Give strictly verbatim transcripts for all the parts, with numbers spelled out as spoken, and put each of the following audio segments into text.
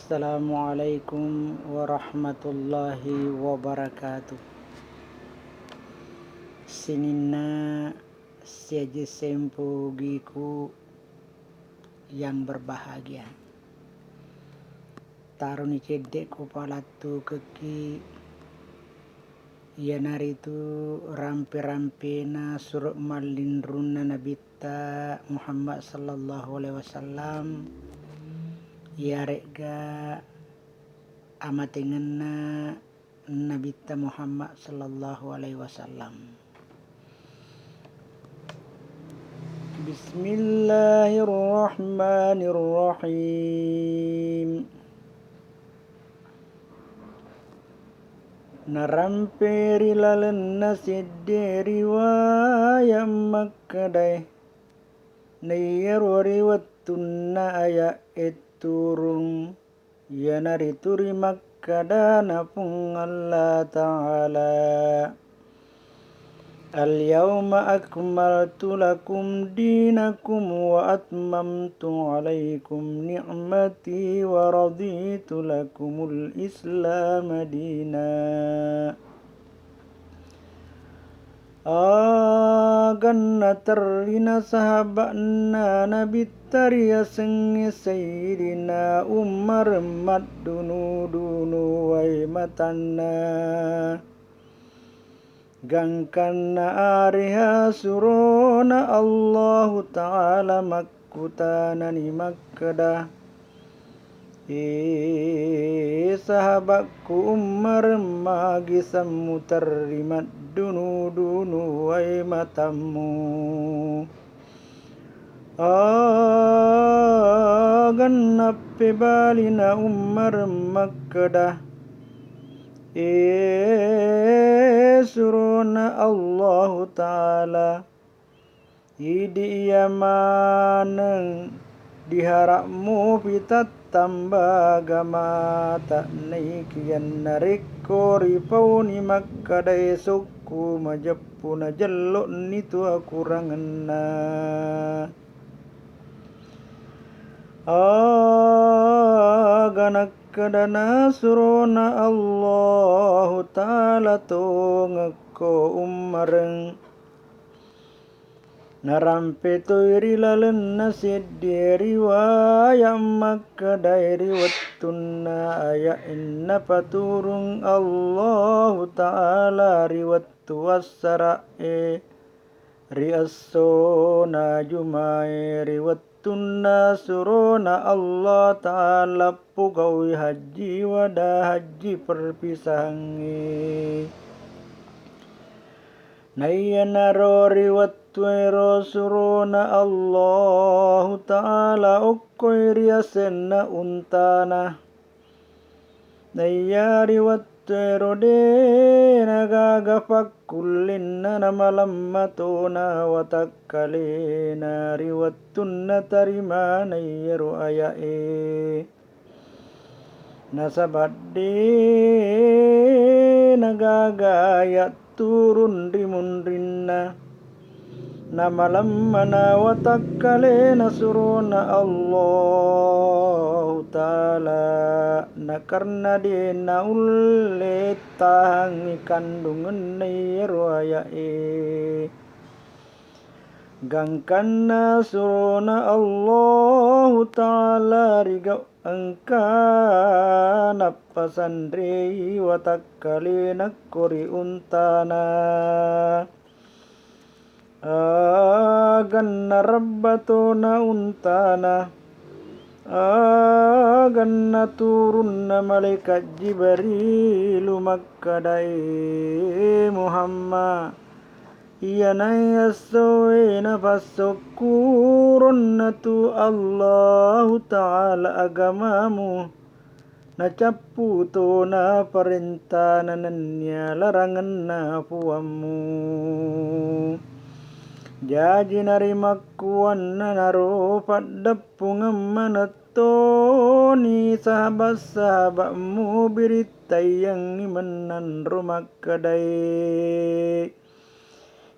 Assalamualaikum warahmatullahi wabarakatuh. Sininna siaji sempu giku yang berbahagia. Taroni cedde'ku palattukekki, iyanaritu rampe-rampena suro mallinrunna Nabitta Muhammad sallallahu alaihi wasallam, iyare'ga amatengenna Nabitta Muhammad sallallahu alaihi wasallam. Bismillahirrahmanirrahim. Narampe ri lalenna seddie riwaya makkedae, naiyaro ri wettunna aya'e turung, iyanaritu rimakkedana Puang Allah Ta'ala, "Al-yauma akmaltu lakum dinakum wa atmamtu alaikum ni'mati wa raditu lakumul Islama dina." Aganna terrina sahaba'na Nabitta riasengnge Sayyidina Umar maddunu-dunu wae matanna. Gangkanna areha surona Allahu Ta'ala mak- kutanani makkeda, "E sahabakku Umar, magi sammuterri maddunu-dunu wae matammu?" Aganna pebalina Umar makkeda, "E surona Allahu Ta'ala, idi iya maneng diharap mupi tattamba agamata, naikiya narekko ripauni makkedae sukku majeppu najello'ni tu akurangenna." Aga nakkedana surona Allahu Ta'ala tongekko Ummareng. Narampe toi ri lalenna seddie riwaya makkedae ri wettunna aya'e napaturung Allahu Ta'ala ri wettu assara'e, ri essona Jumae, ri wettunna surona Allah Ta'ala pugaui hajji wada, hajji perpisahangnge. Naiyanaro ri wettuero surona Allahu Ta'ala okkoi ri asenna untana. Naiya ri wettuero de nagaga pakkullenna namalemma tona watakkalena ri wettunna tarimanai iyaro aya'e. Nasaba de nagaga aya' turun ri munrinna, namalemmana watakkalena surona Allahu Ta'ala, nakarna de naulle tahangngi kandungenna iyaro aya'e. Gangkanna surona Allahu Ta'ala ri gau engka nappasanrei watakkalena ko ri untana. Aganna rebba tona untana. Aganna turunna malaikat Jibrilu makkedae, Muhammad, iyanae essoe napassukkuronna tu Allahu Ta'ala agamamu, nacappu tona parentana nennia larangenna puammu. Jaji narimakkuannanaro paddeppungeng maneng toni sahaba-sahaba'mu birittaiyangngi mennanro makkedae,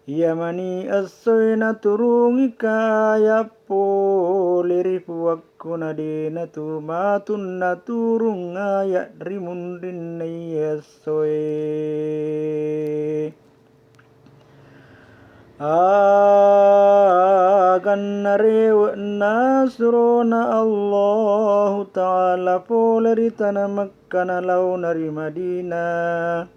Iya mani essoe naturungi ka aya' pole ri Puakku, na de' natu matu naturung aya' ri munrinna iya essoe. Aganna rewe'na surona Allahu Ta'ala pole ri tana Makkah nalaona ri Madinah.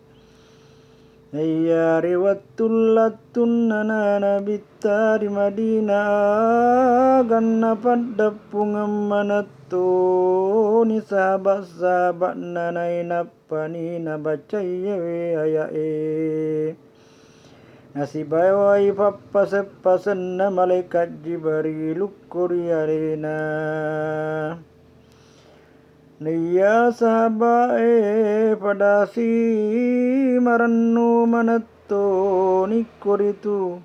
Naiya ri wettu lattunna na Nabitta ri Madinah, aganna paddeppungeng manettoni sahaba'-sahaba'na nainappa ni nabacaiyawe aya'e. Nasibawai pappaseng-pasenna Malaikat Jibril okko ri alena. Naiya sahaba'e padasi marennu manettoni ko ritu,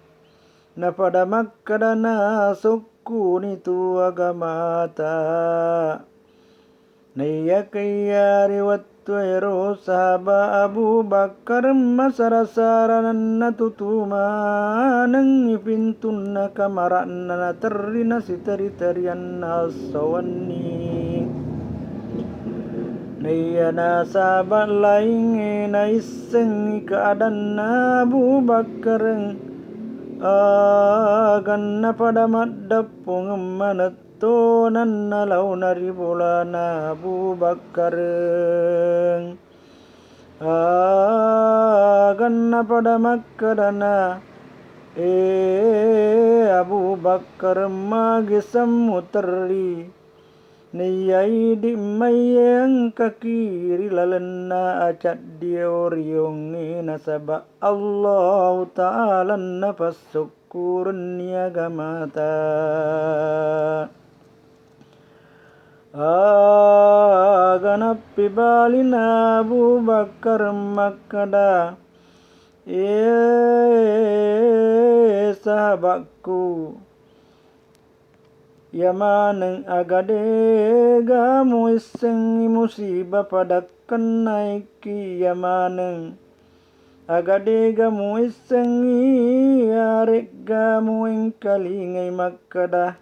napada makkeda, nasokkuni tu agamata. Naiya kaiya ri wettuero sahaba' Abu Bakar masara-sara nannatutu manengngi pintunna kamara'na naterri nasiteri-terianna esso wenni. Naiya nasaba' laingnge naissengngi keadanna Abu Bakkareng, aganna pada maddeppungeng manetto nanna laona ri bolana Abu Bakkareng. Aganna pada makkedana, e Abu Bakkareng, magi semmu terri? Naiya idi' maiye engkaki ri lalenna acaddi oriongnge nasaba' Allahu Ta'ala napassukkurenni agamata. Aga nappibalina Abu Bakkar makkeda, e sahabakku, iya maneng aga de'ga muissengngi musiba padakkennaikki iya maneng. Aga de'ga muissengngi, are'ga muengkalingai makkeda,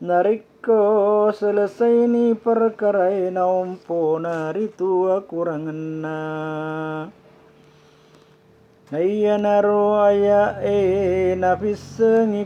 narekko selesaini perkarae naompona ritu akurangenna. Naiyanaro aya'e nafissengi